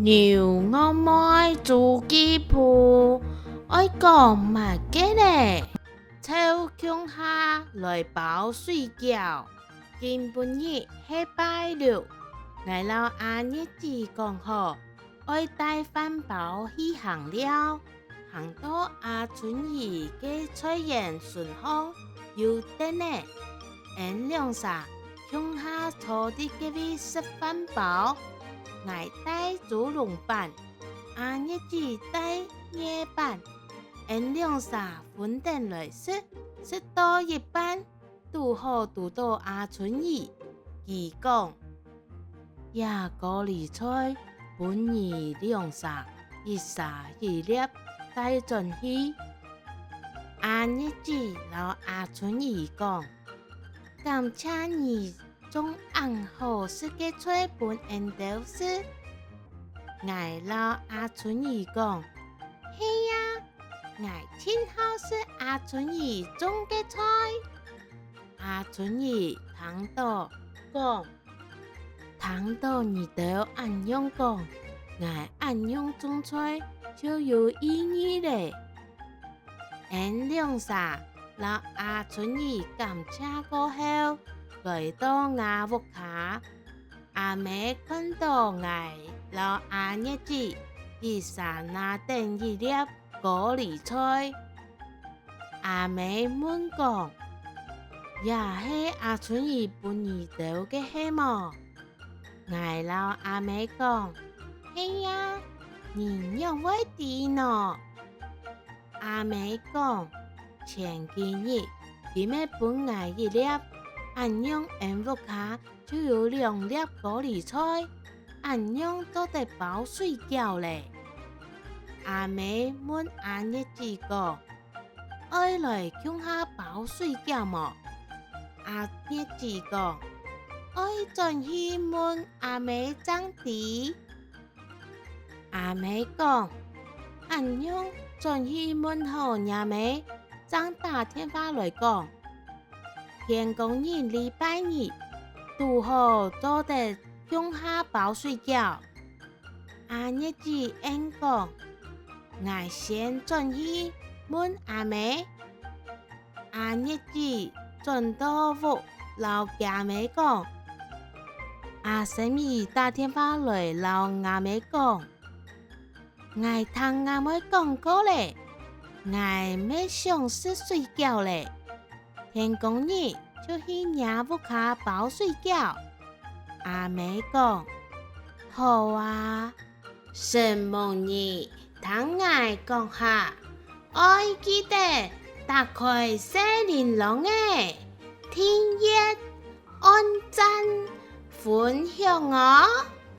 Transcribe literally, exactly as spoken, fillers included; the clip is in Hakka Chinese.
牛戇妹週記簿，愛講麼个呢？湊共下來包水餃。今晡日係拜六，𠊎摎阿月姊講好，愛帶飯包去行尞。 行到阿春姨个菜園脣項有凳仔，𫣆兩儕共下坐在該位食飯包。𠊎帶豬籠粄，阿月姊帶艾粄，𫣆兩儕分等來食。食到一半， 堵好堵著阿春姨，佢講：「這高麗菜分你兩儕一儕一粒帶轉去。」阿月姊摎阿春姨講：「感謝你種恁好食个菜分𫣆兜食。」𠊎摎阿春姨講：「係啊，𠊎盡好食阿春姨種个菜。」 阿春姨聽到講：「聽到你兜恁樣講，𠊎恁樣種菜就有意義咧。」𫣆兩儕摎阿春姨感謝過後，來到吾屋下。阿姆看到𠊎摎阿月姊一儕拿等一粒高麗菜， 阿姆問講：「這係阿春姨分你兜个係無？」𠊎摎阿姆講：「係啊，你仰會知呢？」阿姆講：「前幾日，佢乜分𠊎一粒，恁樣𫣆屋下 就有兩粒高麗菜，恁樣做得包水餃咧。」阿姆問阿月姊講：「愛來共下包水餃無？」阿月姊講：「愛轉去問阿姆正知。」 阿姆講：「恁樣轉去問好若姆，正打電話來講。天光日禮拜日，堵好做得共下包水餃。」阿月姊應講：「𠊎先轉去問阿姆。」 阿月姊轉到屋，摎厥姆講：「阿嬸姨打電話來摎吾姆講，𠊎聽吾妹講過咧，𠊎乜想食水餃咧。天光日就去若屋下包水餃。」阿姆講：「好啊。」承蒙你聽𠊎講下，愛記得打開細鈴啷仔，訂閱、按讚、分享哦！